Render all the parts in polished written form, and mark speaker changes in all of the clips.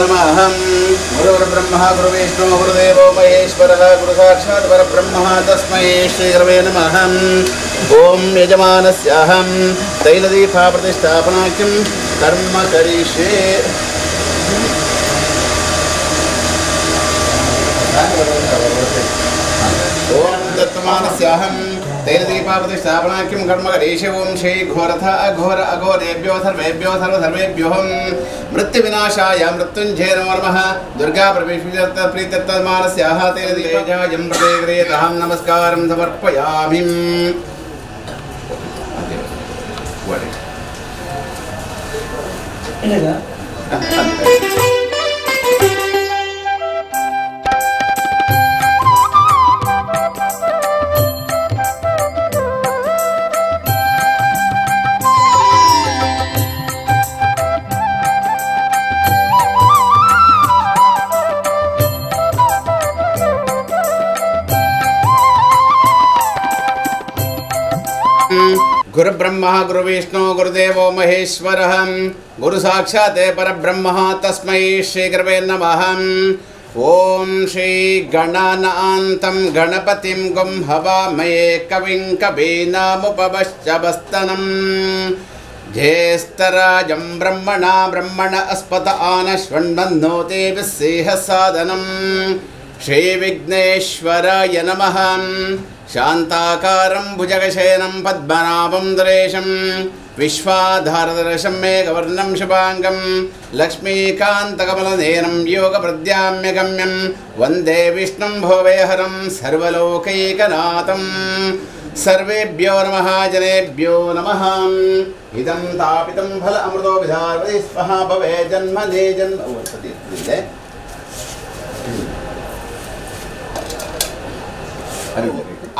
Speaker 1: ನಮಃ. ಗುರುರ್ಬ್ರಹ್ಮ ಗುರುವಿಷ್ಣು ಗುರುದೇವೋ ಮಹೇಶ್ವರಃ ಗುರು ಸಾಕ್ಷಾತ್ ಪರಬ್ರಹ್ಮ ತಸ್ಮೈ ಶ್ರೀ ಗುರವೇ ನಮಃ. ಓಂ ಯಜಮಾನಸ್ಯಾಹಂ ತೈಲದೀಪ ಪ್ರತಿಷ್ಠಾಪನಾಖ್ಯಂ ಕರ್ಮ ಕರಿಷ್ಯೆ. ಓಂ ದತ್ತಮಾನಸ್ಯಾಹಂ ತೈಲದೀಪ ಪ್ರತಿಷ್ಠಾಪನಾಖ್ಯಂ ಕರ್ಮ ಕರಿಷ್ಯೆ. ಓಂ ಶ್ರೀ ಘೋರಥ ಅಘೋರ ಅಘೋರೇಭ್ಯೋ ಸರ್ವೇಭ್ಯೋ ಸರ್ವಸರ್ವೇಭ್ಯೋಹಂ ಮೃತ್ಯುವಿನಾಶಾಯ ಮೃತ್ಯುಂಜಯ ನಮೋ ನಮಃ. ದುರ್ಗಾ ಪ್ರವೇಶ ಪ್ರೀತ್ಯರ್ಥಮಾನಸ್ಯಾಹ ತೈಲದೀಪಾಯಂ ಪ್ರತಿಗೃಹೀತಹಂ ನಮಸ್ಕಾರಂ ಸಮರ್ಪಯಾಮಿ. ಗುರುಬ್ರಹ್ಮ ಗುರುವಿಷ್ಣು ಗುರುದೇವೋ ಮಹೇಶ್ವರಃ ಗುರು ಸಾಕ್ಷಾತ್ ಪರಬ್ರಹ್ಮ ತಸ್ಮೈ ಶ್ರೀ ಗುರವೇ ನಮಃ. ಓಂ ಶ್ರೀ ಗಣನಾಂತಂ ಗಣಪತಿಂ ಗುಂ ಹವಾಮಯೇ ಕವಿಂ ಕವೀನಾಮುಪವಶ್ಚವಸ್ತನಂ ಜ್ಯೇಷ್ಠರಾಜಂ ಬ್ರಹ್ಮಣ ಬ್ರಹ್ಮಣ ಅಸ್ಪತ ಆನಶ್ವಣ್ಮನ್ನೋ ದೇವಿಃ ಸೇಹ ಸಾಧನಂ. ಶ್ರೀ ವಿಘ್ನೇಶ್ವರಾಯ ನಮಃ. ಶಾಂತಾಕಾರಂ ಭುಜಗಶಯನಂ ಪದ್ಮನಾಭಂ ದುರೇಶಂ ವಿಶ್ವಾಧಾರದರ್ಶಂ ಮೇಘವರ್ಣಂ ಶುಭಾಂಗಂ ಲಕ್ಷ್ಮೀಕಾಂತಕಮಲನೇನಂ ಯೋಗಪ್ರದ್ಯಾಮ್ಯಗಮ್ಯಂ ವಂದೇ ವಿಷ್ಣುಂ ಭೋವೇಹರಂ ಸರ್ವಲೋಕೈಕನಾಥಂ. ಸರ್ವೇಭ್ಯೋ ನಮಃ ಜನೇಭ್ಯೋ ನಮಃ. ಇದಂ ತಾಪಿತಂ ಫಲ ಅಮೃತೋ ವಿಧಾರ್ವೈ ಸ್ವಹ ಭವೇ ಜನ್ಮನೇ ಜನ್ಮ.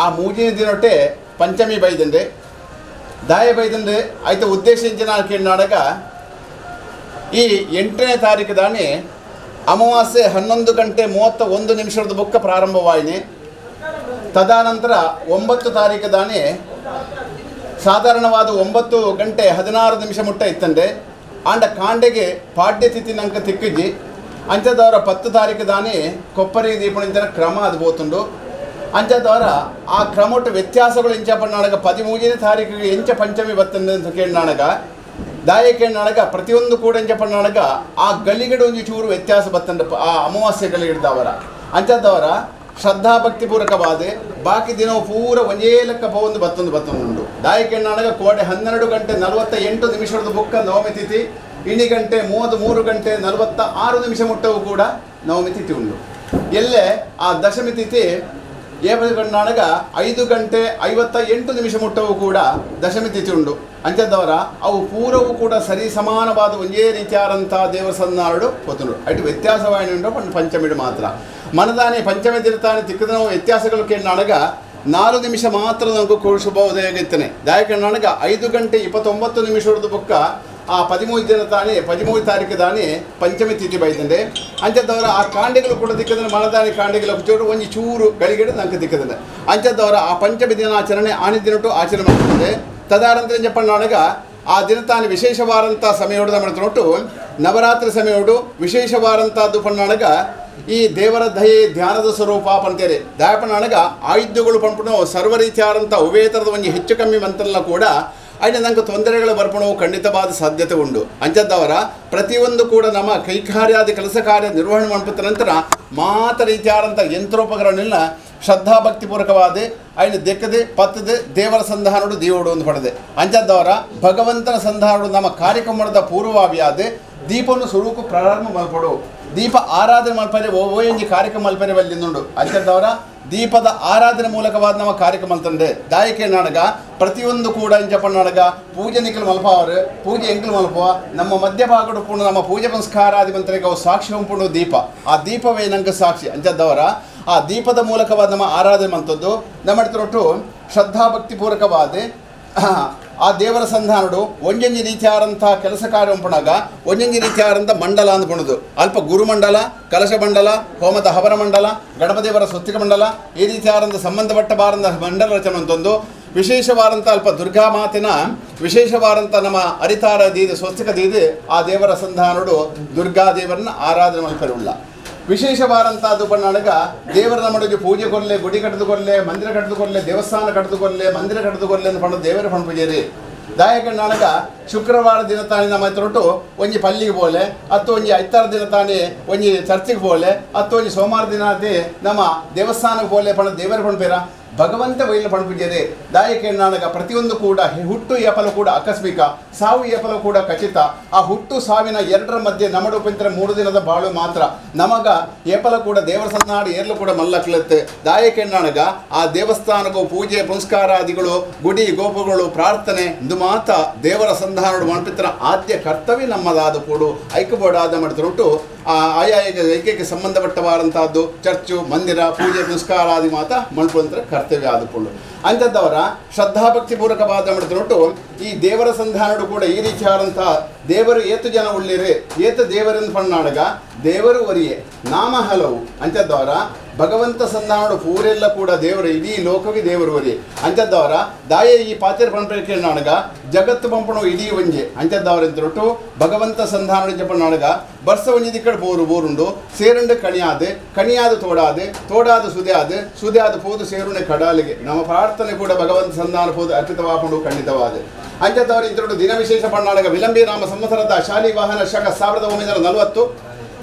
Speaker 1: ಆ ಮೂಜಿನ ದಿನೊಟ್ಟೆ ಪಂಚಮಿ ಬೈದಂಡೆ ದಾಯ ಬೈದಂಡೆ ಆಯ್ತು ಉದ್ದೇಶ ಕೇಳಿನಾಡಗ ಈ 8ನೇ ತಾರೀಕು ದಾನೆ ಅಮಾವಾಸ್ಯೆ 11 ಗಂಟೆ 31 ನಿಮಿಷದ ಬುಕ್ಕ ಪ್ರಾರಂಭವಾಯಿನಿ. ತದನಂತರ 9 ತಾರೀಕು ದಾನೆ ಸಾಧಾರಣವಾದ 9 ಗಂಟೆ 16 ನಿಮಿಷ ಮುಟ್ಟ ಇತ್ತಂಡೆ ಆಂಡ ಕಾಂಡೆಗೆ ಪಾಡ್ಯತಿಥಿ ನಂಕ ತಿಕ್ಕಿಜ್ಜಿ ಅಂಚದವರ 10 ತಾರೀಕು ದಾನೆ ಕೊಪ್ಪರಿ ದೀಪಣಿಂತನ ಕ್ರಮ ಅದು ಬೋತುಂಡು. ಅಂಚದವರ ಆ ಕ್ರಮೊಟ್ಟು ವ್ಯತ್ಯಾಸಗಳು ಎಂಚ ಪಣ್ಣಾಳಗ 13ನೇ ತಾರೀಕಿಗೆ ಎಂಚ ಪಂಚಮಿ ಬತ್ತಂದೆ ಅಂತ ಕೇಳಿನಾಳಗ ದಾಯ ಕೇಳಿನಾಳಗ ಪ್ರತಿಯೊಂದು ಕೂಡ ಎಂಚ ಪಣ್ಣಾಳಗ ಆ ಗಲಿಗಡೆ ಒಂದು ಚೂರು ವ್ಯತ್ಯಾಸ ಬತ್ತಂಡ ಆ ಅಮಾವಾಸ್ಯೆ ಗಲಿಗಿಡ್ದವರ ಅಂಚದವರ ಶ್ರದ್ಧಾಭಕ್ತಿಪೂರ್ವಕವಾದ ಬಾಕಿ ದಿನವು ಪೂರ ಒಂದೇ ಲೆಕ್ಕ ಪೋಂದು ಬತ್ತೊಂದು ಬತ್ತೊಂದು ಉಂಡು. ದಾಯ ಕೇಳಿನಾಳಗ ಕೋಡೆ 12 ಗಂಟೆ 48 ನಿಮಿಷದ ಬುಕ್ಕ ನವಮಿ ತಿಥಿ ಇಣಿ ಗಂಟೆ 33 ಗಂಟೆ 46 ನಿಮಿಷ ಮುಟ್ಟವು ಕೂಡ ನವಮಿ ತಿಥಿ ಉಂಡು. ಎಲ್ಲೇ ಆ ದಶಮಿ ತಿಥಿ ಏಪನಾಳಗ 5 ಗಂಟೆ 58 ನಿಮಿಷ ಮುಟ್ಟವು ಕೂಡ ದಶಮಿ ತಿಥಿ ಉಂಡು. ಅಂಚದವರ ಅವು ಪೂರವೂ ಕೂಡ ಸರಿ ಸಮಾನವಾದ ಒಂದೇ ರೀತಿಯಾದಂಥ ದೇವರ ಸನ್ನಾಡು ಪೊತುಂಡು. ಅటు ವ್ಯತ್ಯಾಸವಾಯಿನ ಉಂಡು ಪಂಚಮಿಡು ಮಾತ್ರ ಮನದಾನೆ ಪಂಚಮಿ ತಿರುತ್ತಾನೆ ತಿಕ್ಕದ ನಾವು ವ್ಯತ್ಯಾಸಗಳು ಕೇಳಿನಾಳಗ 4 ನಿಮಿಷ ಮಾತ್ರ ನಮಗೂ ಶುಭೋದಯ ಇತ್ತನೆ. ದಾಯಕನಾಳಗ 5 ಗಂಟೆ 29 ನಿಮಿಷದ ಬುಕ್ಕ ಆ 13 ದಿನ ತಾನೇ 13 ತಾರೀಕು ತಾನೇ ಪಂಚಮಿ ತಿಥಿ ಬೈದಂಡೆ ಅಂಚದವರ ಆ ಕಾಂಡೆಗಳು ಕೂಡ ದಿಕ್ಕದಂಡೆ ಮನದಾನಿ ಕಾಂಡೆಗಳ ಚೂರು ಒಂದು ಚೂರು ಗಳಿಗೆಡೆ ನಂಗೆ ದಿಕ್ಕದಂಡೆ ಅಂಚದವರ ಆ ಪಂಚಮಿ ದಿನಾಚರಣೆ ಆನಿ ದಿನಟು ಆಚರಣೆ ಮಾಡ್ತದೆ. ತದಾನಂತರ ಜಪ್ಪಣ್ಣಾಳಗ ಆ ದಿನ ತಾನು ವಿಶೇಷವಾದಂಥ ಸಮಯೋಡು ನಮ್ಮ ನವರಾತ್ರಿ ಸಮಯೋಡು ವಿಶೇಷವಾದಂಥದ್ದು ಪಣ್ಣಾಳಗ ಈ ದೇವರ ದಯೆ ಧ್ಯಾನದ ಸ್ವರೂಪ ಪಂತೇರೆ ದಾಯಪಣ್ಣಾಳಗ ಆಯುಧಗಳು ಪಂಪುಣ ಸರ್ವ ರೀತಿಯಾದಂಥ ಉಭಯ ಥರದ ಒಂದು ಹೆಚ್ಚು ಕಮ್ಮಿ ಮಂತ್ರಲ್ಲ ಕೂಡ ಅಲ್ಲಿ ನಂಗೆ ತೊಂದರೆಗಳ ಬರ್ಪಣವು ಖಂಡಿತವಾದ ಸಾಧ್ಯತೆ ಉಂಟು. ಅಂಚದವರ ಪ್ರತಿಯೊಂದು ಕೂಡ ನಮ್ಮ ಕೈಕಾರ್ಯಾದಿ ಕೆಲಸ ಕಾರ್ಯ ನಿರ್ವಹಣೆ ಮಾಡ್ಬಿಟ್ಟ ನಂತರ ಮಾತ್ರ ರೀತಿಯಾದಂಥ ಯಂತ್ರೋಪಕರಣ ಶ್ರದ್ಧಾಭಕ್ತಿಪೂರ್ವಕವಾದ ಅಲ್ಲಿ ದೆಕ್ಕದೆ ಪತ್ತದೆ ದೇವರ ಸಂಧಾನಡು ದೇವಡು ಅಂತ ಪಡೆದೆ. ಅಂಚದವರ ಭಗವಂತನ ಸಂಧಾನಡು ನಮ್ಮ ಕಾರ್ಯಕ್ರಮದ ಪೂರ್ವಭಾವಿಯಾದ ದೀಪವನ್ನು ಸುರುಕು ಪ್ರಾರಂಭ ಮಲ್ಪಡು ದೀಪ ಆರಾಧನೆ ಮಲ್ಪರೆ ಓ ಎಂಜಿ ಕಾರ್ಯಕ್ರಮ ಮಲ್ಪರೆ ಬಲ್ಲಿಂದುಂಡು. ಅಂಚದವರ ದೀಪದ ಆರಾಧನೆ ಮೂಲಕವಾದ ನಮ್ಮ ಕಾರ್ಯಕ್ರಮ ತಂದೆ ದಾಯಕೆ ನಾಡಗ ಪ್ರತಿಯೊಂದು ಕೂಡ ಇಂಚಪ್ಪನಾಡಗ ಪೂಜೆ ನಿಖಲು ಮಲ್ಪವರು ಪೂಜೆ ಎಂಕಲು ಮಲ್ಪವ ನಮ್ಮ ಮಧ್ಯಭಾಗಡು ಪೂರ್ಣ ನಮ್ಮ ಪೂಜೆ ಸಂಸ್ಕಾರಾದಿ ಮಂತ್ರಿಗೆ ಅವು ಸಾಕ್ಷಿ ಪೂರ್ಣ ದೀಪ ಆ ದೀಪವೇ ನಂಗೆ ಸಾಕ್ಷಿ. ಅಂಚದವರ ಆ ದೀಪದ ಮೂಲಕವಾದ ನಮ್ಮ ಆರಾಧನೆ ಮಂತದ್ದು ನಮ್ಮ ಒಟ್ಟು ಶ್ರದ್ಧಾಭಕ್ತಿಪೂರ್ವಕವಾದ ಆ ದೇವರ ಸಂಧಾನಡು ಒಂಜೊಂಜಿ ರೀತಿಯಾದಂಥ ಕೆಲಸ ಕಾರ್ಯ ಉಂಪಣಾಗ ಒಂಜೊಂಜಿ ರೀತಿಯಾದಂಥ ಮಂಡಲ ಅಂದ್ಕೊಳೋದು ಅಲ್ಪ ಗುರುಮಂಡಲ ಕಲಶ ಮಂಡಲ ಹೋಮದ ಹವರ ಮಂಡಲ ಗಣಪದೇವರ ಸ್ವಸ್ತಿಕ ಮಂಡಲ ಈ ರೀತಿಯಾದಂಥ ಸಂಬಂಧಪಟ್ಟ ಬಾರಂದ ಮಂಡಲ ರಚನೆ ಅಂತೊಂದು ವಿಶೇಷವಾದಂಥ ಅಲ್ಪ ದುರ್ಗಾ ಮಾತಿನ ವಿಶೇಷವಾದಂಥ ನಮ್ಮ ಅರಿತಾರ ದೀದು ಸ್ವಸ್ತಿಕ ದೀದು ಆ ದೇವರ ಸಂಧಾನಡು ದುರ್ಗಾ ದೇವರನ್ನ ಆರಾಧನೆ ಮಲ್ಪೆರುಳ್ಳ. ವಿಶೇಷವಾದಂಥದ್ದು ಬಣ್ಣಾಡಗ ದೇವರ ನಮ್ಮಡಿಗೆ ಪೂಜೆ ಕೊರಲೆ, ಗುಡಿ ಕಟ್ಟಿದುಕೊರ್ಲೆ, ಮಂದಿರ ಕಟ್ಟಿದುಕೊರ್ಲೆ, ದೇವಸ್ಥಾನ ಕಟ್ಟಿದುಕೊರ್ಲೆ, ಮಂದಿರ ಕಟ್ಟಿದುಕೊರ್ಲೆ ಅಂತ ಪಂಡ ದೇವರ ಪಣ ಪೂಜೆರಿ. ದಾಯಕಣ್ಣಾಳಗ ಶುಕ್ರವಾರ ದಿನ ತಾನೇ ನಮ್ಮ ತೊರಟು ಒಂಜಿ ಪಲ್ಲಿಗೆ ಬೋಲೆ, ಅತ್ತು ಒಂಜಿ ಐತಾರ ದಿನ ತಾನೇ ಒಂಜಿ ಚರ್ಚಿಗೆ ಬೋಲೆ, ಅತ್ತು ಒಂಜಿ ಸೋಮವಾರ ದಿನ ನಮ್ಮ ದೇವಸ್ಥಾನಕ್ಕೆ ಬೋಲೆ ಪಣ ದೇವರ ಪಣಪೇರ ಭಗವಂತ ವೈಲ ಪಣಪೂಜೆರೆ. ದಾಯಕಣ್ಣಾಳಗ ಪ್ರತಿಯೊಂದು ಕೂಡ ಹುಟ್ಟು ಏಪಲ ಕೂಡ ಆಕಸ್ಮಿಕ, ಸಾವು ಏಪಲ ಕೂಡ ಖಚಿತ. ಆ ಹುಟ್ಟು ಸಾವಿನ ಎರಡರ ಮಧ್ಯೆ ನಮಡುಪಂತರ 3 ದಿನದ ಬಾಳು ಮಾತ್ರ. ನಮಗ ಏಪಲ ಕೂಡ ದೇವರ ಸನ್ನಾಡು ಏರ್ಲು ಕೂಡ ಮಲ್ಲಕ್ಲತ್ತೆ. ದಾಯಕೆಣ್ಣಾಣಗ ಆ ದೇವಸ್ಥಾನಕ್ಕೂ ಪೂಜೆ ಪುನಸ್ಕಾರಾದಿಗಳು, ಗುಡಿ ಗೋಪುರಗಳು, ಪ್ರಾರ್ಥನೆ ಇಂದು ಮಾತ ದೇವರ ಸಂಧಾನಡು ಮಣ್ಪಿತ್ರ ಆದ್ಯ ಕರ್ತವ್ಯ ನಮ್ಮದಾದ ಕೂಡು ಐಕ್ಯಬೋಡಾದ ಮಾಡಿದ್ರುಂಟು. ಆ ಆಯಾ ಐಕ್ಯಕ್ಕೆ ಸಂಬಂಧಪಟ್ಟವಾದಂತಹದ್ದು ಚರ್ಚು ಮಂದಿರ ಪೂಜೆ ಪುನಸ್ಕಾರಾದಿ ಮಾತ ಮಣ್ಪುಂತರ ಕರ್ತವ್ಯ ಆದುಕೊಂಡು ಅಂಥದ್ದವರ ಶ್ರದ್ಧಾಭಕ್ತಿಪೂರ್ವಕವಾದ ಮಾಡಿದ್ರುಂಟು. ಈ ದೇವರ ಸಂಧಾನಡು ಕೂಡ ಈ ರೀತಿಯಾದಂಥ ದೇವರು ಏತು ಜನ ಉಳ್ಳಿರಿ ಏತ ದೇವರೆಂದು ಪಣ್ಣಾಡಗ ದೇವರು ಒರಿಯೆ ನಾಮ ಹಲವು ಅಂಥದ್ದವರ ಭಗವಂತ ಸಂಧಾನಡು ಪೂರೆಲ್ಲ ಕೂಡ ದೇವರು ಇಡೀ ಲೋಕವೇ ದೇವರು ಒರಿಯೆ ಅಂಥದ್ದವರ ದಾಯ ಈ ಪಾತ್ರ ಪಂಪನಾಡಗ ಜಗತ್ತು ಪಂಪಣು ಇಡೀ ಒಂಜೆ ಅಂಥದ್ದವರ ಎಂತರೊಟ್ಟು ಭಗವಂತ ಸಂಧಾನಡು ಜಪನಾಡಗ ಬರ್ಸ ಒಂಜಿ ದಿಕ್ಕಡೆ ಬೋರು ಬೋರುಂಡು ಸೇರುಂಡು ಕಣಿಯಾದ ಕಣಿಯಾದ ತೋಡಾದ ತೋಡಾದ ಸುದ್ಯಾದ ಸುದ್ಯಾದ ಪೋದು ಸೇರುಂಡೆ ಕಡಾಲಿಗೆ ನಮ್ಮ ಪ್ರಾರ್ಥನೆ ಕೂಡ ಭಗವಂತ ಸಂಧಾನ ಪೋದು ಅರ್ಪಿತವಾಪುಂಡು ಖಂಡಿತವಾದ ಅಂಥದ್ದವರು ಇಂತರೊಟ್ಟು ದಿನ ವಿಶೇಷ ಪಣ್ಣಾಡಗ ವಿಲಂಬಿ ನಾಮ ಸಂವತ್ಸರದ ಶಾಲಿ ವಾಹನ ಶಕ 1940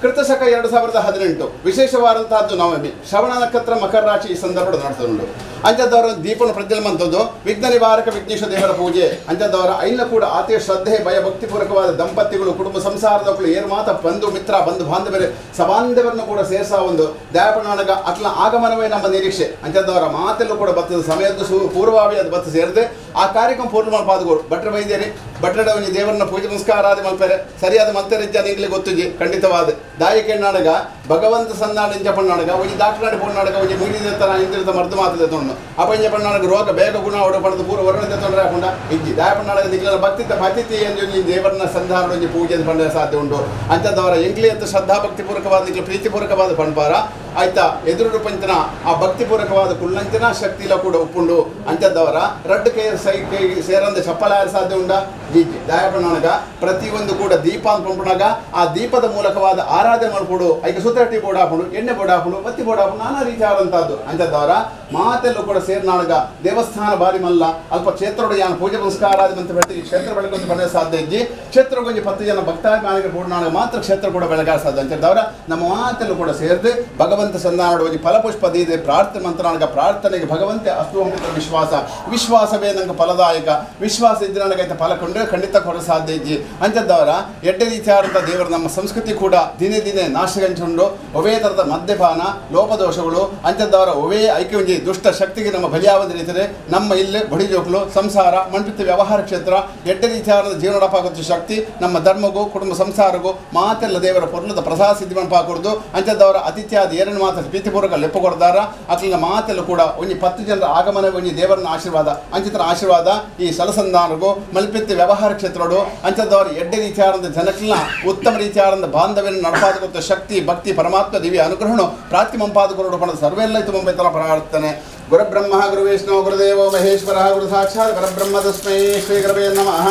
Speaker 1: ಕೃತಶಕ 2018 ವಿಶೇಷವಾದಂತಹದ್ದು ನವಮಿ ಶ್ರವಣ ನಕ್ಷತ್ರ ಮಕರ ರಾಶಿ ಈ ಸಂದರ್ಭದ ನಡೆದುಂಡು. ಅಂಥದ್ದವರ ದೀಪನ ಪ್ರಜ್ವಲಮಂಥದ್ದು ವಿಘ್ನ ನಿವಾರಕ ವಿಘ್ನೇಶ್ವರ ದೇವರ ಪೂಜೆ ಅಂಥದ್ದವರ ಐನ ಕೂಡ ಆತಿಯ ಶ್ರದ್ಧೆ ಭಯ ಭಕ್ತಿಪೂರ್ವಕವಾದ ದಂಪತಿಗಳು ಕುಟುಂಬ ಸಂಸಾರದಕ್ಕಳು ಏರು ಮಾತ ಬಂಧು ಮಿತ್ರ ಬಂಧು ಬಾಂಧವರೇ ಸಬಾಂಧವರನ್ನು ಕೂಡ ಸೇರಿಸ ಒಂದು ದಯಾಪಣಾನಗ ಅಟ್ಲ ಆಗಮನವೇ ನಮ್ಮ ನಿರೀಕ್ಷೆ ಅಂಥದ್ದವರ ಮಾತೆಲ್ಲೂ ಕೂಡ ಬತ್ತದ ಸಮಯದ ಪೂರ್ವಭಾವಿ ಅದು ಬತ್ತ ಸೇರಿದೆ ಆ ಕಾರ್ಯಕ್ರಮ ಪೂರ್ಣ ಮಲ್ಪಾದಗಳು ಭಟ್ರ ಬೈದೇರಿ ಭಟ್ರಡ ಒಂಜಿ ದೇವರನ್ನ ಪೂಜೆ ಪುನಸ್ಕಾರಾದಿ ಮಲ್ಪೆರೆ ಸರಿಯಾದ ಮಂತ್ರರಿಜ್ಜ ನಿಂಗ್ಲಿ ಗೊತ್ತುಜಿ ಖಂಡಿತವಾದ ದಾಯಕೆಣ್ಣಾಡಗ ಭಗವಂತ ಸಂದಾಡ ಇಂಚಪಣ್ಣಾಡಗ ಒಂಜಿ ದಾಖಲಾಡಿ ಪೊಣ್ಣಾಡಗ ಒಂಜಿ ಮುಗಿದ ಇಂದ್ರಿದ ಮರ್ದು ಮಾತದೆ ತೊಂಡು ಅಪಂಜ ಪಣ್ಣಾಡಗ ರೋಗ ಬೇಗ ಗುಣ ಅವಡು ಪಡೆದು ಪೂರ್ವ ವರ್ಣದ ತೊಂದರೆ ಹಾಕೊಂಡ ಇಜ್ಜಿ ದಾಯಪಣ್ಣಾಡಗ ನಿಗ್ಲ ಭಕ್ತಿತ ಪತಿಥಿ ಎಂದು ದೇವರನ್ನ ಸಂಧಾನ ಒಂಜಿ ಪೂಜೆ ಪಂಡ ಸಾಧ್ಯ ಉಂಟು ಅಂಥದ್ದವರ ಎಂಗ್ಲಿ ಅಂತ ಶ್ರದ್ಧಾಭಕ್ತಿಪೂರ್ವಕವಾದ ನಿಗ್ಲ ಪ್ರೀತಿಪೂರ್ವಕವಾದ ಪಣ್ಪಾರ ಆಯ್ತಾ ಎದುರು ಪಂಚನ ಆ ಭಕ್ತಿಪೂರ್ವಕವಾದ ಕುಳ್ಳಂಚನ ಶಕ್ತಿಲ ಕೂಡ ಉಪ್ಪುಂಡು ಅಂಥದ್ದವರ ರಡ್ಡು ಕೈ ಸೈ ಕೈ ಸೇರಂದ ಚಪ್ಪಲಾರ ಸಾಧ್ಯ ಉಂಡ ಜೀಜಿ ದಾಯಪಣ್ಣಾಗ ಪ್ರತಿಯೊಂದು ಕೂಡ ದೀಪ ಅಂತ ಪಂಪಣಾಗ ಆ ದೀಪದ ಮೂಲಕವಾದ ಆರಾಧನೆ ಮಾಡ್ಕೊಡು ಐಕೆ ಸುತ್ತಟ್ಟಿ ಬೋರ್ಡ್ ಹಾಕೊಂಡು ಎಣ್ಣೆ ಬೋರ್ಡ್ ಹಾಕೊಂಡು ಬತ್ತಿ ಬೋರ್ಡ್ ಹಾಕೊಂಡು ನಾನಾ ರೀತಿಯಾದಂಥದ್ದು ಅಂಥದ್ದವರ ಮಾತೆಲ್ಲೂ ಕೂಡ ಸೇರ್ನಾಳಗ ದೇವಸ್ಥಾನ ಬಾರಿ ಮಲ್ಲ ಅಲ್ಪ ಕ್ಷೇತ್ರೋಡು ಯಾನ ಪೂಜೆ ಪುನಸ್ಕಾರ ಅಂತ ಹೇಳ್ತೀವಿ ಕ್ಷೇತ್ರ ಬೆಳಕೊಂದು ಬರಲು ಸಾಧ್ಯ ಇಜ್ಜಿ ಕ್ಷೇತ್ರಗೊಂಜಿ 10 ಜನ ಭಕ್ತಾಭಿಮಾನಿಗಳು ಬೋರ್ಡ್ನಾಳಗ ಮಾತ್ರ ಕ್ಷೇತ್ರ ಕೂಡ ಬೆಳಗಾರ ಸಾಧ್ಯ ಅಂಥದ್ದವರ ನಮ್ಮ ಮಾತೆಲ್ಲೂ ಕೂಡ ಸೇರಿದೆ ಭಗವಂತ ಸಂಧಾನಡು ಒಂಜಿ ಫಲಪುಷ್ಪ ದೀದೆ ಪ್ರಾರ್ಥನೆ ಮಂತ್ರಾಣಗ ಪ್ರಾರ್ಥನೆಗೆ ಭಗವಂತೆ ಅಸ್ತು ಅಂಬಿತ ವಿಶ್ವಾಸ ವಿಶ್ವಾಸವೇ ನಂಗೆ ಫಲದಾಯಕ ವಿಶ್ವಾಸ ಇದ್ದರೆ ನನಗೈತೆ ಫಲ ಕೊಂಡ್ರೆ ಖಂಡಿತ ಕೊಡ ಸಾಧ್ಯ ಇಜ್ಜಿ ಅಂಥದ್ದವರ ಎಡ್ಡೆ ರೀತಿಯಾದಂಥ ದೇವರು ನಮ್ಮ ಸಂಸ್ಕೃತಿ ಕೂಡ ದಿನೇ ದಿನೇ ನಾಶಗಂಚುಂಡು ಒವೇ ಥರದ ಮದ್ಯಪಾನ ಲೋಪದೋಷಗಳು ಅಂಥದ್ದವರ ಒವೇ ಐಕ್ಯ ಒಂಜಿ ದುಷ್ಟ ಶಕ್ತಿಗೆ ನಮ್ಮ ಬಲಿಯಾವದ ರೀತಿಯೇ ನಮ್ಮ ಇಲ್ಲಿ ಬಡಿಜೋಕ್ಲು ಸಂಸಾರ ಮಣ್ಪಿತ್ತ ವ್ಯವಹಾರ ಕ್ಷೇತ್ರ ಎಡ್ಡೆ ರೀತಿಯಾದ ಜೀವನಡಪಾಗುತ್ತ ಶಕ್ತಿ ನಮ್ಮ ಧರ್ಮಗೂ ಕುಟುಂಬ ಸಂಸಾರಗೂ ಮಾತೆಲ್ಲ ದೇವರ ಪೊರ್ಲದ ಪ್ರಸಾದ ಸಿದ್ಧಿ ಮಣಪಾಕುರ್ದು ಅಂಥದ್ದವರ ಅತಿಥ್ಯಾದ ಏರನ್ನು ಮಾತ್ರ ಪ್ರೀತಿಪೂರ್ವಕ ಲೆಪ್ಪು ಕೊಡ್ದಾರ ಅತ್ಲಿನ ಮಾತೆಲ್ಲ ಕೂಡ ಒಂಜಿ 10 ಜನರ ಆಗಮನ ಒಂಜಿ ದೇವರನ್ನ ಆಶೀರ್ವಾದ ಅಂಚಿತರ ಆಶೀರ್ವಾದ ಈ ಸಲಸಂಧಾನಗೂ ಮಲ್ಪಿತ್ತ ವ್ಯವಹಾರ ಕ್ಷೇತ್ರಡು ಅಂಥದ್ದವರ ಎಡ್ಡೆ ರೀತಿಯಾದ ಜನಕ್ಕಿನ ಉತ್ತಮ ರೀತಿಯಾದ ಬಾಂಧವ್ಯನ ನಡಪಾದ ಶಕ್ತಿ ಭಕ್ತಿ ಪರಮಾತ್ಮ ದಿವ್ಯ ಅನುಗ್ರಹಣ ಪ್ರಾಪ್ತಿ ಮಂಪಾದ ಪಣದ ಸರ್ವೆಲ್ಲ ಇದು ಮುಂಬೈತರ ಪ್ರಾರ್ಥನೆ. ಗುರುಬ್ರಹ್ಮ ಗುರುವಿಷ್ಣು ಗುರುದೇವೋ ಮಹೇಶ್ವರ ಗುರು ಸಾಕ್ಷಾತ್ ಪರಬ್ರಹ್ಮ ತಸ್ಮೈ ಶ್ರೀ ಗುರವೇ ನಮಃ.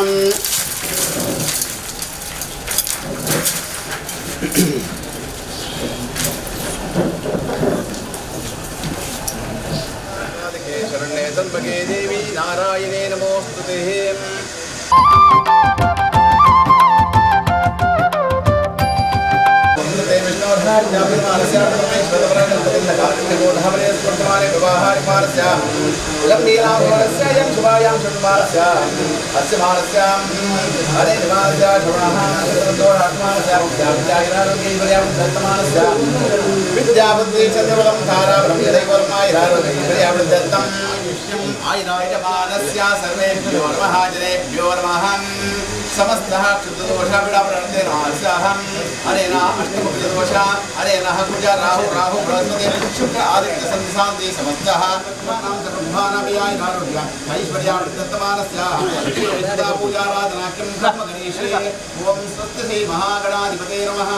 Speaker 1: ಶರಣ್ಯೇ ತ್ರ್ಯಂಬಕೆ ದೇವಿ ನಾರಾಯಣೇ ನಮೋಸ್ತುತೇ. समस्तः क्षुद्रदोषाभिडाप्रणतेनास्याहम् अनेन अष्टमकुजदोष अनेन कुज राहु राहु बृहस्पति शुक्र आदित्य सन्धिशान्ति समस्तः ब्रह्माणाभियायिरारोग्य ऐश्वर्यावृद्धमानस्य पूजाराधनाख्यं ब्रह्मगणेशे ॐ स्वस्ति श्री महागणाधिपते नमः.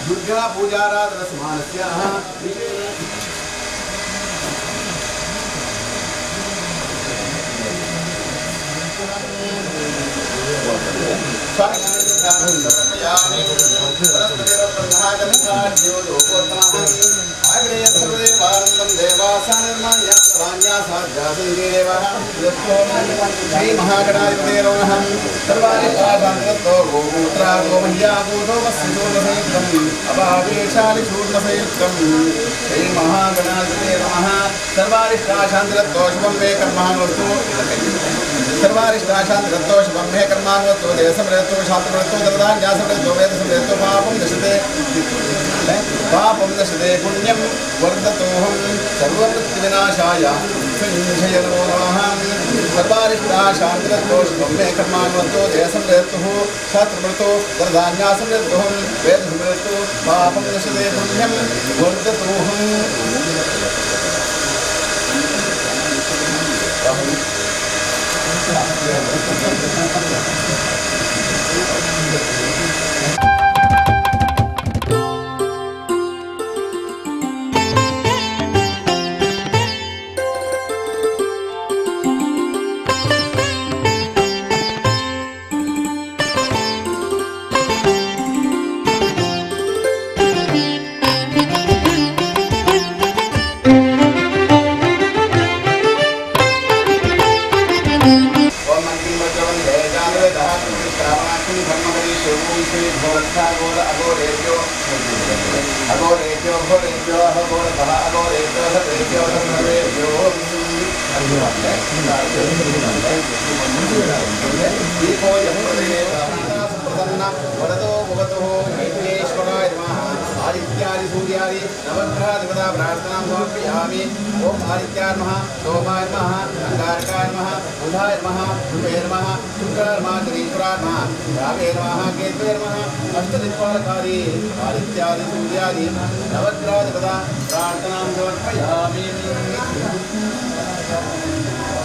Speaker 1: दुर्गा पूजाराधनसमानस्य ಸಮರ್ಪಯಾಮಿ श्री महागणाधिपते नमः। सर्वाणि गोमूत्रा गोमह्या गोधोमस्य अपावेशानि चूर्णसंयुक्तं श्री महागणाधिपते नमः। सर्वारिष्टाशान्तिरत्तो शुभं मे कर्मानुवस्तु सर्वारिष्टाशान्तिरत्तो शुभं मे कर्मानुवस्तु देशमृतो शास्त्रमृतो दरदान्यासमृतो वेदसमृतो पापं दशते पापं दशते पुण्यं वर्धतोऽहं सर्वमृत्युविनाशाय मृत्युञ्जय नमो नमः। सर्वारिष्टाशान्तिरत्तो शुभं मे कर्मानुवस्तु देशमृतुः शास्त्रमृतो दरदान्यासमृतोऽहं वेदसमृतो पापं दशते पुण्यं वर्धतोऽहम्।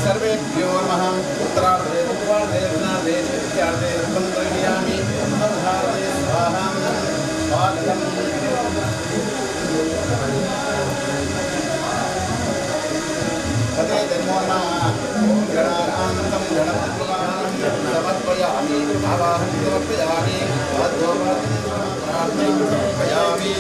Speaker 1: सर्वेभ्यो नमः। उत्तरार्धे पूर्वार्धे दक्षिणार्धे नैऋत्यार्धे तन्त्रयामि अवधारये स्वाहा। स्वागतम्। पते नमो नमः। ॐ गणानान्तं गणपतिं समर्पयामि आवाहनं समर्पयामि पादोपादं समर्पयामि।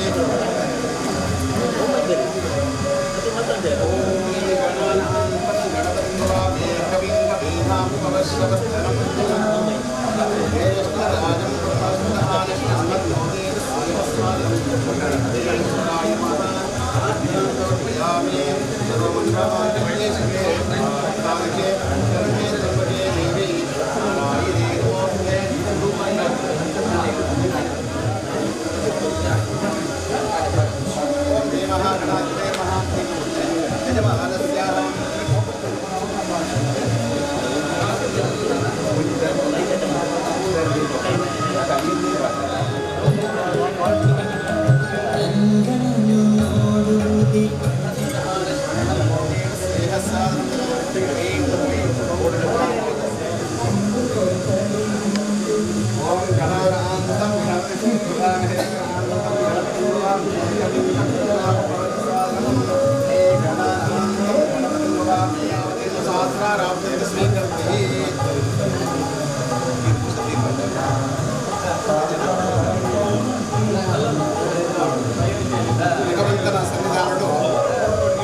Speaker 1: ಭಗವಂತನ ಸನ್ನಿಧಾನಡು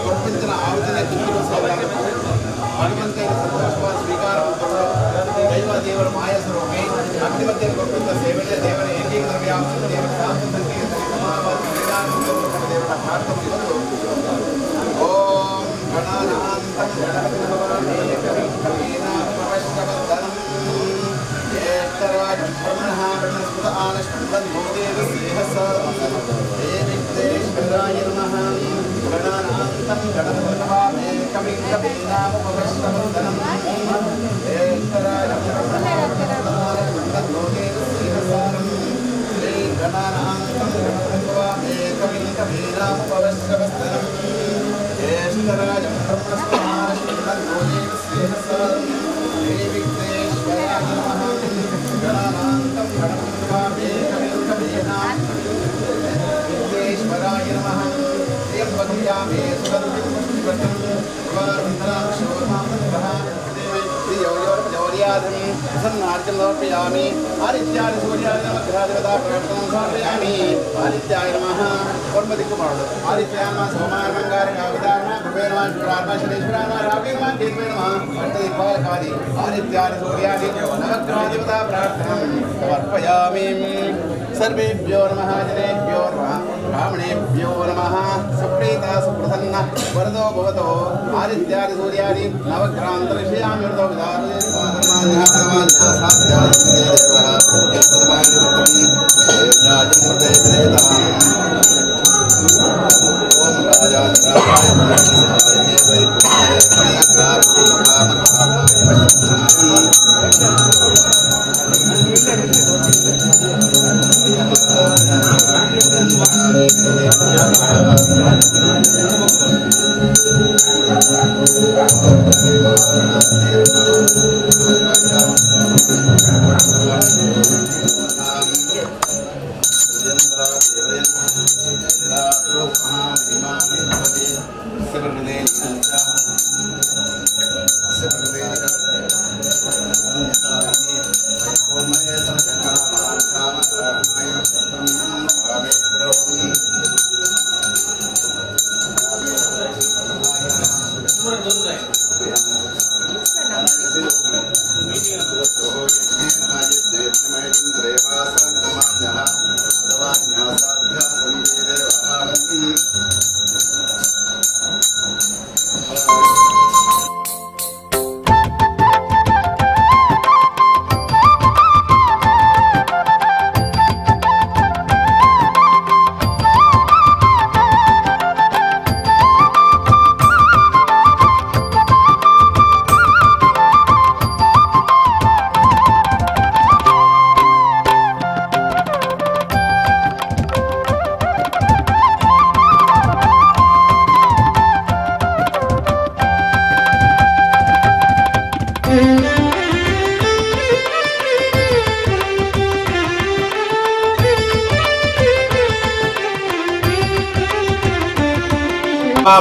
Speaker 1: ಕೊಪ್ಪಿಂಚಿನ ಆಹುತಿನ ಭಗವಂತನ ಸಂತೋಷವಾದ ಸ್ವೀಕಾರ ದೈವ ದೇವರ ಮಾಯ ಸ್ವರೂಪಿ ಅಗ್ನಿಮಧ್ಯನ ಕೊಪ್ಪಿಂತ ಸೇವೆಯ ದೇವರ ಏಕೀಕೃತ ವ್ಯಾಪ್ತಿ ದೇವರ ಶಾಂತ ಸಂಕೇತ ಸಮಾನವಾದ ಸನ್ನಿಧಾನ ದೇವರ ಪ್ರಾರ್ಥನೆ. ಓಂ ಗಣಾನಾಂತಂ प्रसन्नार्चनं समर्पयामि। आदित्याय सूर्याय नमः प्रार्थनां समर्पयामि। आदित्याय नमः कर्मदिक्कुमारु आदित्याय नमः सोमाय मंगारकावतार नमः भुवे नमः शुक्राय नमः शनैश्वराय नमः रावे नमः केतवे नमः अष्टदिक्पालकादि आदित्याय सूर्याय नवग्रहदेवता प्रार्थनां समर्पयामि। सर्वेभ्यो नमः जनेभ्यो नमः ब्राह्मणेभ्यो नमः सुप्रीता सुप्रसन्न वरदो भवतो आदित्यादि सूर्यादि नवग्रहान्तरिषयामि वरदो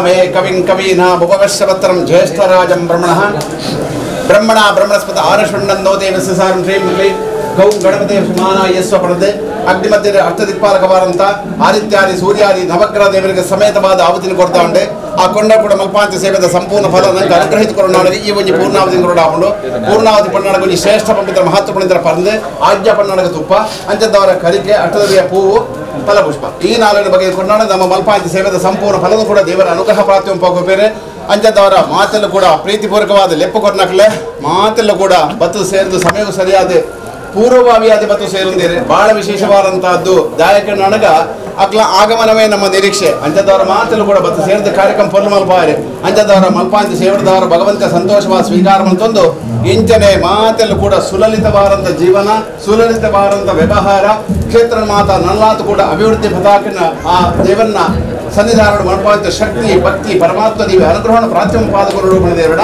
Speaker 1: मे कविं कवीनामुपवश्यपत्रं ज्येष्ठराजं ब्रह्मणः ब्रह्मणा ब्रह्मणस्पत आरषण्णन्दो देवस्य सारं श्रीं क्लीं गौं गणपते सुमानाय ಸ್ವಪಣದೆ ಅಗ್ನಿಮಧ್ಯದ ಅಷ್ಟದಿಕ್ಪಾಲಕವಾರಂತ ಆದಿತ್ಯಾದಿ ಸೂರ್ಯಾದಿ ನವಗ್ರಹ ದೇವರಿಗೆ ಸಮೇತವಾದ ಆಹುತಿನ ಕೊಡ್ತಾ ಉಂಡೆ. ಆ ಕೊಂಡ ಕೂಡ ಮಲ್ಪಾಂತಿ ಸೇವೆದ ಸಂಪೂರ್ಣ ಫಲ ನಂಗೆ ಅನುಗ್ರಹಿತ ಈ ಒಂಜಿ ಪೂರ್ಣಾವಧಿ ಕೊರಡಾಪುಂಡು. ಪೂರ್ಣಾವಧಿ ಪಣ್ಣಾಡಗ ಒಂಜಿ ಶ್ರೇಷ್ಠ ಪಂಡಿತರ ಮಹತ್ವ ಪಂಡಿತರ ಪರಂದೆ ಆಜ್ಞಾ ಪಣ್ಣಾಡಗ ತುಪ್ಪ ಅಂಚದವರ ಕರಿಕೆ ಅಷ್ಟದವಿಯ ಹೂವು ಫಲಪುಷ್ಪ ಈ ನಾಲ್ಕು ಬಗೆಯ ಕೊಂಡಾಡ ನಮ್ಮ ಮಲ್ಪಾಂತಿ ಸೇವೆದ ಸಂಪೂರ್ಣ ಫಲದ ಕೂಡ ದೇವರ ಅನುಗ್ರಹ ಪ್ರಾಪ್ತಿ ಬೇರೆ ಅಂಚದವರ ಮಾತೆಲ್ಲ ಕೂಡ ಪ್ರೀತಿಪೂರ್ವಕವಾದ ಲೆಪ್ಪು ಕೊರ್ನಕ್ಲೆ ಮಾತೆಲ್ಲ ಕೂಡ ಬತ್ತು ಸೇರಿದು ಸಮಯಕ್ಕೂ ಸರಿಯಾದ ಪೂರ್ವಭಾವಿಯಾದ ಮತ್ತು ಸೇರುಂದಿರೆ ಬಹಳ ವಿಶೇಷವಾದಂತಹದ್ದು ದಾಯಕ ನನಗ ಅಕ್ಲ ಆಗಮನವೇ ನಮ್ಮ ನಿರೀಕ್ಷೆ. ಅಂಚದವರ ಮಾತೆಲ್ಲ ಕೂಡ ಬತ್ತು ಸೇರಿದ ಕಾರ್ಯಕ್ರಮ ಪೊರ್ಲು ಮಲ್ಪಾರೆ ಅಂಚದವರ ಮಲ್ಪಾಂತಿ ಸೇರಿದವರ ಭಗವಂತ ಸಂತೋಷವಾದ ಸ್ವೀಕಾರ ಅಂತಂದು ಇಂಚನೆ ಮಾತೆಲ್ಲ ಕೂಡ ಸುಲಲಿತವಾದಂಥ ಜೀವನ ಸುಲಲಿತವಾದಂಥ ವ್ಯವಹಾರ ಕ್ಷೇತ್ರ ಮಾತ ನಲ್ಲಾತು ಕೂಡ ಅಭಿವೃದ್ಧಿ ಪತಾಕಿನ ಆ ದೇವನ್ನ ಸನ್ನಿಧಾನ ಮಲ್ಪಾಂತ ಶಕ್ತಿ ಭಕ್ತಿ ಪರಮಾತ್ಮ ದೇವಿ ಅನುಗ್ರಹಣ ಪ್ರಾಚ್ಯ ಪಾದಕರು ದೇವಡ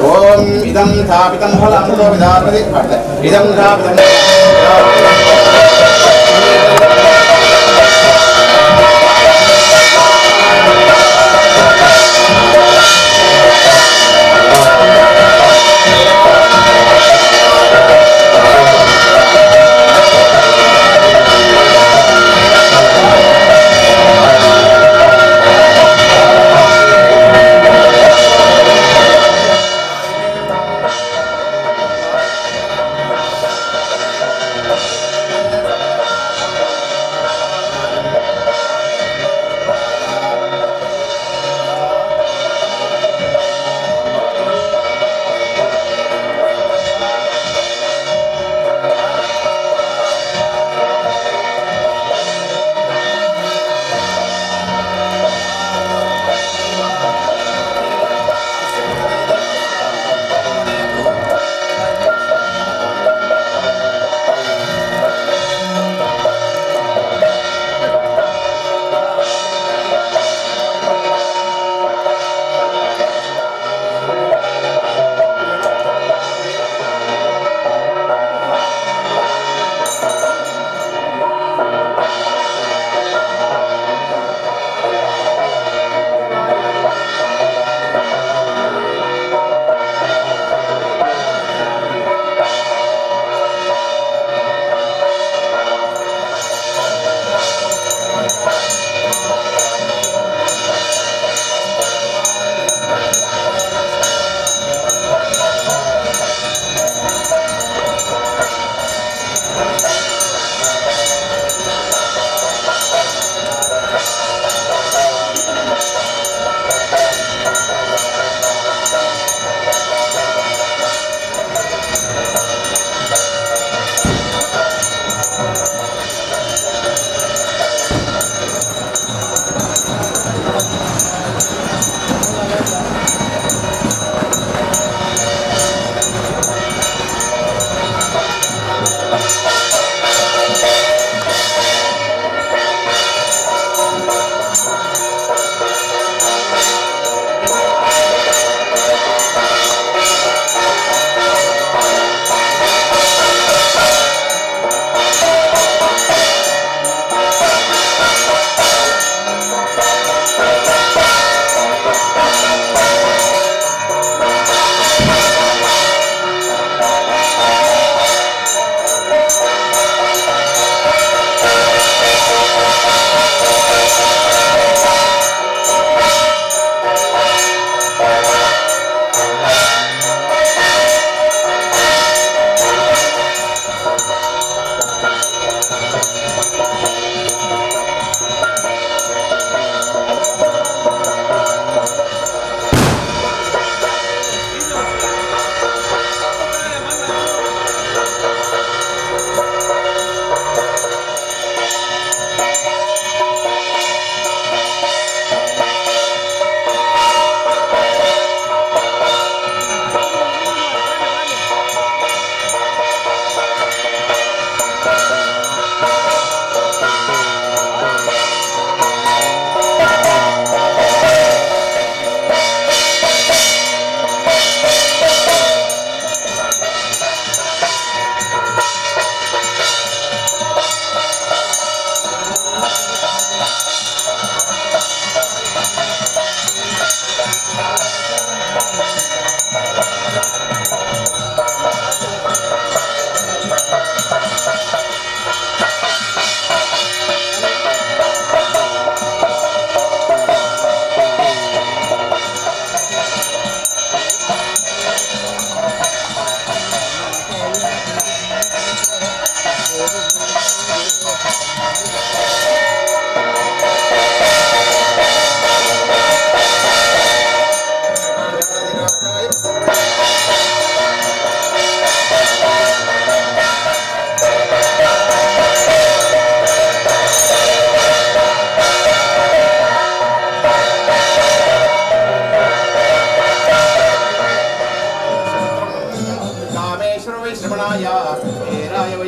Speaker 1: ಓಂ ಇದಂ ಸ್ಥಾಪಿತಂ ಫಲ ಅಮೃತೋ ವಿಧಾಪತಿ ಇದಂ ಸ್ಥಾಪಿತಂ
Speaker 2: Thank you.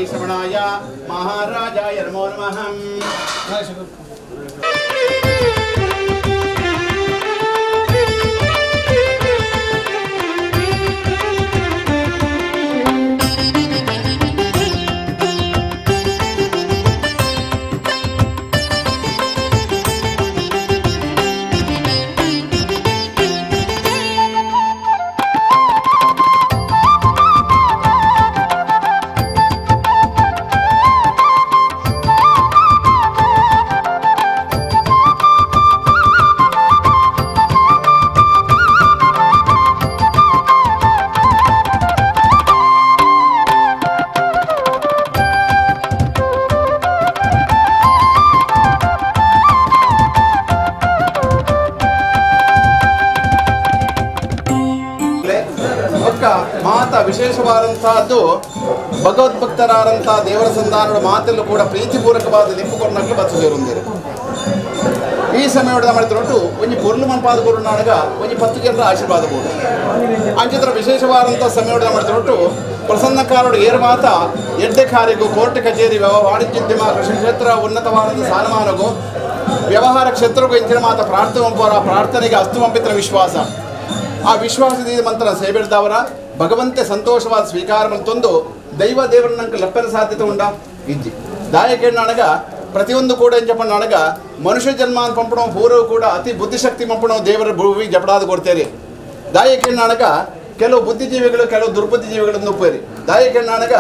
Speaker 1: ವೈಶ್ರವಣಾಯ ಮಹಾರಾಜಾಯ ನಮೋ ನಮಃ. ಮಾತ ವಿಶೇಷವಾದಂತಹದ್ದು ಭಗವದ್ಭಕ್ತರಾದಂತಹ ದೇವರ ಸಂಧಾನದ ಮಾತಲ್ಲೂ ಕೂಡ ಪ್ರೀತಿಪೂರ್ವಕವಾದ ಲಿಪ್ಪುಕೊರ್ನట్లు ಬತ್ತು ಸೇರುಂದಿರು. ಈ ಸಮಯದ ಮಾಡಿದ್ರು ಒಂಜಿ ಪೊರ್ಲು ಮನ್ಪಾದ ಕೊರುನಾಡಗ ಒಂಜಿ 10 ಜನರ ಆಶೀರ್ವಾದ ಕೂಡ ಅಂಚಿತರ ವಿಶೇಷವಾದಂಥ ಸಮಯದ ಮಾಡಿದ್ರು ಪ್ರಸನ್ನಕಾರರು ಏರು ಮಾತ ಎಡ್ಡೆ ಕಾರಿಗೂ ಕೋರ್ಟ್ ಕಚೇರಿ ವಾಣಿಜ್ಯೋದ್ಯಮ ಕೃಷಿ ಕ್ಷೇತ್ರ ಉನ್ನತವಾದ ಸ್ಥಾನಮಾನಗೂ ವ್ಯವಹಾರ ಕ್ಷೇತ್ರಕ್ಕೂ ಇಂಚಿನ ಮಾತ ಪ್ರಾರ್ಥನೆ ಪ್ರಾರ್ಥನೆಗೆ ಅಸ್ತುವಂಪಿತರ ವಿಶ್ವಾಸ ಆ ವಿಶ್ವಾಸದ ಮಂತ್ರ ಸೇಬಿಡ್ದವರ ಭಗವಂತೆ ಸಂತೋಷವಾದ ಸ್ವೀಕಾರ ತಂದು ದೈವ ದೇವರನ್ನಂಕ ಲಪ್ಪರ ಸಾಧ್ಯತೆ ಉಂಡ ಇಜ್ಜಿ ದಾಯಕೇಣ್ಣಾಣಗ ಪ್ರತಿಯೊಂದು ಕೂಡ ಎಂಜಪ್ಪಣ್ಣಾಣಗ ಮನುಷ್ಯ ಜನ್ಮ ಅಂತ ಪಂಪಣೋ ಪೂರ್ವ ಕೂಡ ಅತಿ ಬುದ್ಧಿಶಕ್ತಿ ಮಂಪಣೋ ದೇವರ ಭೂಮಿ ಜಪಡಾದ ಕೊಡ್ತೇರಿ. ದಾಯಕೇಣ್ಣಾಣಗ ಕೆಲವು ಬುದ್ಧಿಜೀವಿಗಳು ಕೆಲವು ದುರ್ಬುದ್ಧಿಜೀವಿಗಳನ್ನು ಒಪ್ಪೇರಿ. ದಾಯಕೇಣ್ಣಾಣಗ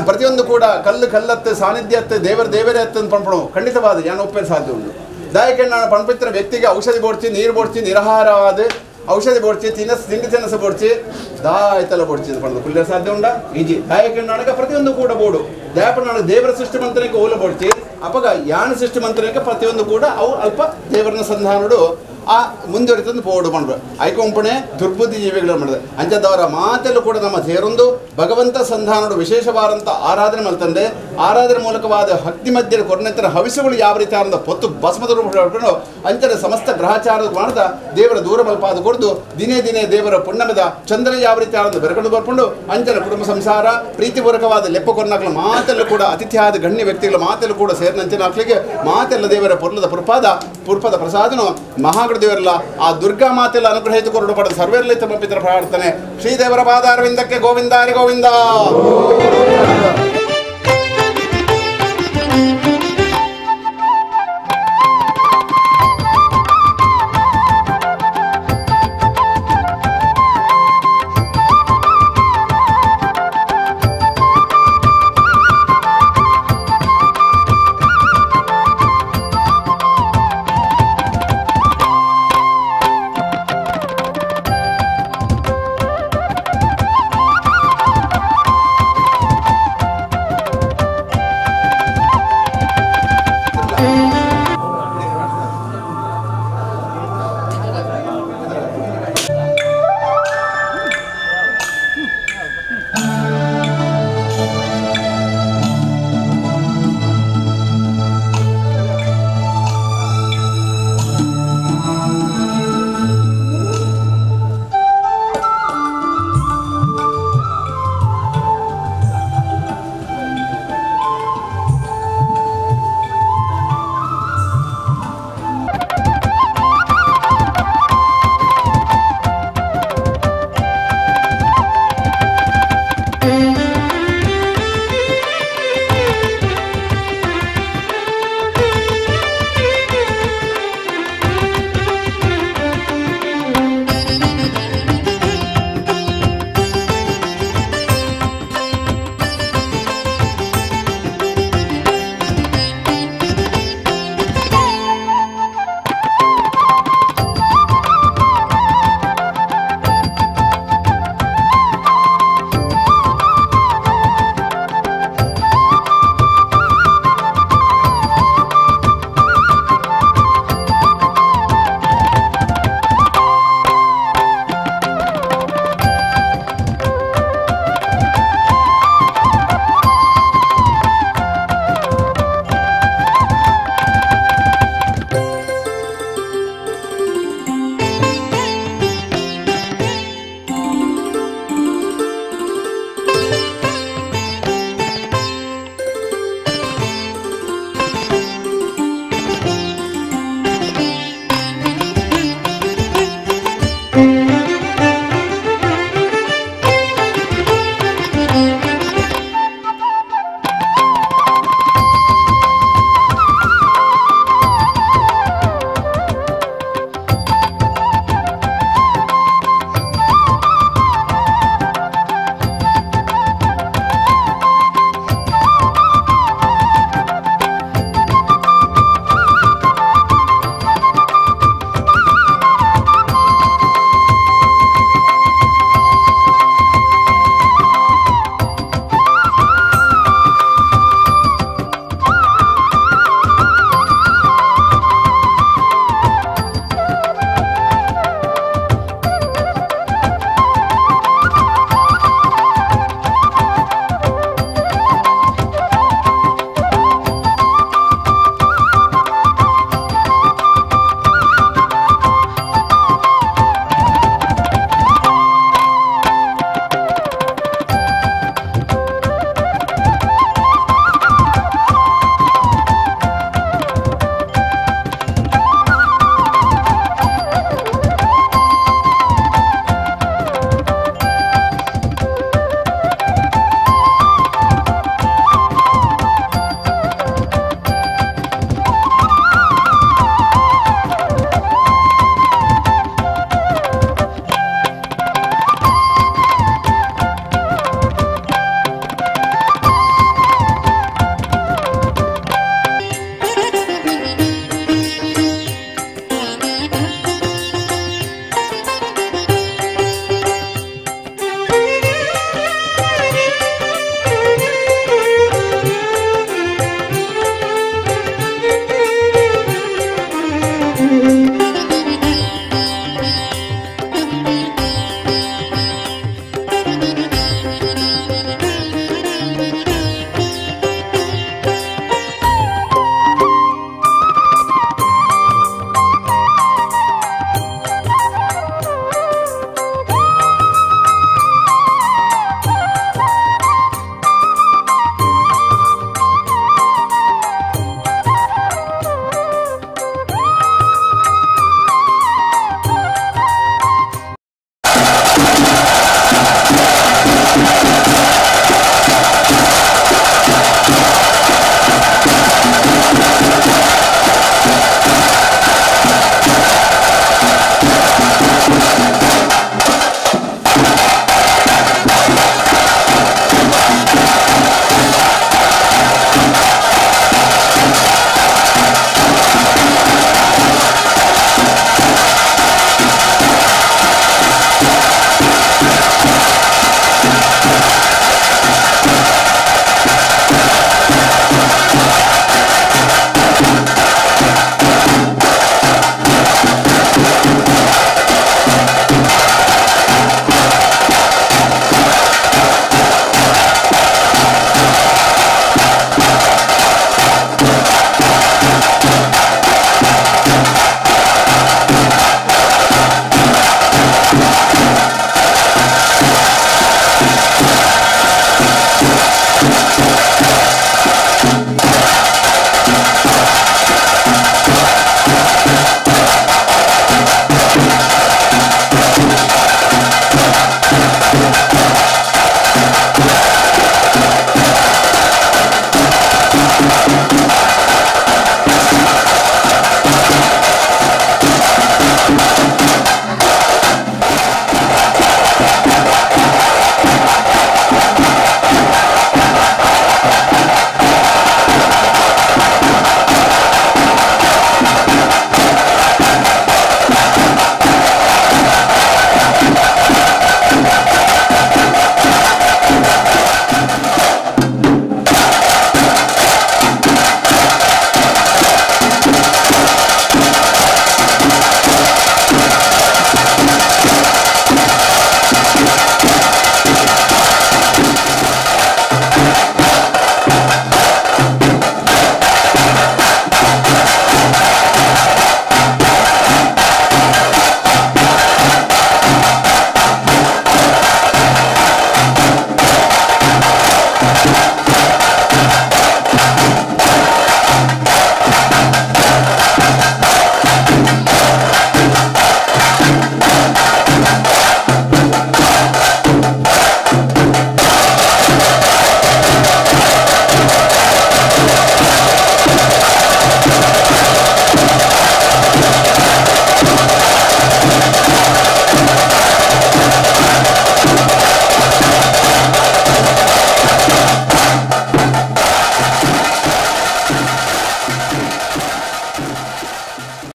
Speaker 1: ಪ್ರತಿಯೊಂದು ಕೂಡ ಕಲ್ಲು ಕಲ್ಲತ್ತೆ ಸಾನ್ನಿಧ್ಯ ಅತ್ತೆ ದೇವರ ದೇವರೇ ಅತ್ತ ಪಂಪಣೋ ಖಂಡಿತವಾದ ಯಾನು ಒಪ್ಪೇರಿ ಸಾಧ್ಯ ಉಂಟು. ದಾಯಕೇಣ್ಣಾಣ ಪಂಪಿತ್ರ ವ್ಯಕ್ತಿಗೆ ಔಷಧಿ ಬೋಡ್ಚಿ ನೀರು ಬೋಡ್ಚಿ ನಿರಾಹಾರವಾದ ಔಷಧಿ ಬೋಡ್ಚಿ ತಿನಸ್ ತಿಂಡಿ ತಿನಸು ಬೋಡ್ಚಿ ದಾಯ್ತಲ್ಲ ಬೋಡ್ಚಿ ಅಂತ ಪಡೆದು ಕುಲ್ಲ ಸಾಧ್ಯ ಉಂಡ ಈಜಿ. ದಾಯಕಣ್ಣಾಣಗ ಪ್ರತಿಯೊಂದು ಕೂಡ ಬೋಡು ದಯಾಪಣ್ಣಾಣ ದೇವರ ಸೃಷ್ಟಿ ಮಂತ್ರಕ್ಕೆ ಓಲ ಬೋಡ್ಚಿ ಅಪಗ ಯಾಣ ಸೃಷ್ಟಿ ಮಂತ್ರಕ್ಕೆ ಪ್ರತಿಯೊಂದು ಕೂಡ ಅವು ಅಲ್ಪ ದೇವರನ ಸಂಧಾನಡು ಆ ಮುಂದುವರಿತಂದು ಪೋಡು ಮಾಡ್ಬೇಕು. ಐಕೊಂಪಣೆ ದುರ್ಬುದ್ಧಿ ಜೀವಿಗಳು ಮಾಡಿದೆ ಅಂಚದವರ ಮಾತೆಲ್ಲೂ ಕೂಡ ನಮ್ಮ ತೇರೊಂದು ಭಗವಂತ ಸಂಧಾನಡು ವಿಶೇಷವಾದಂಥ ಆರಾಧನೆ ಮಲ್ತಂದೆ ಆರಾಧನೆ ಮೂಲಕವಾದ ಭಕ್ತಿ ಮಧ್ಯೆ ಕೊರನೆತ್ತರ ಹವಿಸುಗಳು ಯಾವ ರೀತಿ ಆನಂದ ಪೊತ್ತು ಭಸ್ಮದ ರೂಪ ಅಂಚನೆ ಸಮಸ್ತ ಗ್ರಹಚಾರದ ಮಾಡ್ದ ದೇವರ ದೂರ ಮಲ್ಪಾದ ಕೊಡ್ದು ದಿನೇ ದಿನೇ ದೇವರ ಪುಣ್ಯಮದ ಚಂದ್ರ ಯಾವ ರೀತಿ ಆನಂದ ಬೆರಕೊಂಡು ಬರ್ಕೊಂಡು ಅಂಚನ ಕುಟುಂಬ ಸಂಸಾರ ಪ್ರೀತಿಪೂರ್ವಕವಾದ ಲೆಪ್ಪ ಕೊರ್ನಾಕ್ಲ ಮಾತೆಲ್ಲೂ ಕೂಡ ಅತಿಥಿಯಾದ ಗಣ್ಯ ವ್ಯಕ್ತಿಗಳ ಮಾತೆಲ್ಲೂ ಕೂಡ ಸೇರಿನಂಚಿನ ಮಾತೆಲ್ಲ ದೇವರ ಪುರ್ಲದ ಪುರ್ಪದ ಪ್ರಸಾದನು ಮಹಾಗಣ ದೇವರಲ್ಲ ಆ ದುರ್ಗಾ ಮಾತೆಲ್ಲ ಅನುಗ್ರಹಿತ ಕೊರಡು ಪಡೆದ ಸರ್ವೇರ್ಲಿ ತಮ್ಮ ಪಿತರ ಪ್ರಾರ್ಥನೆ. ಶ್ರೀದೇವರ ಪಾದಾರವಿಂದಕ್ಕೆ ಗೋವಿಂದ ಹರಿ ಗೋವಿಂದ.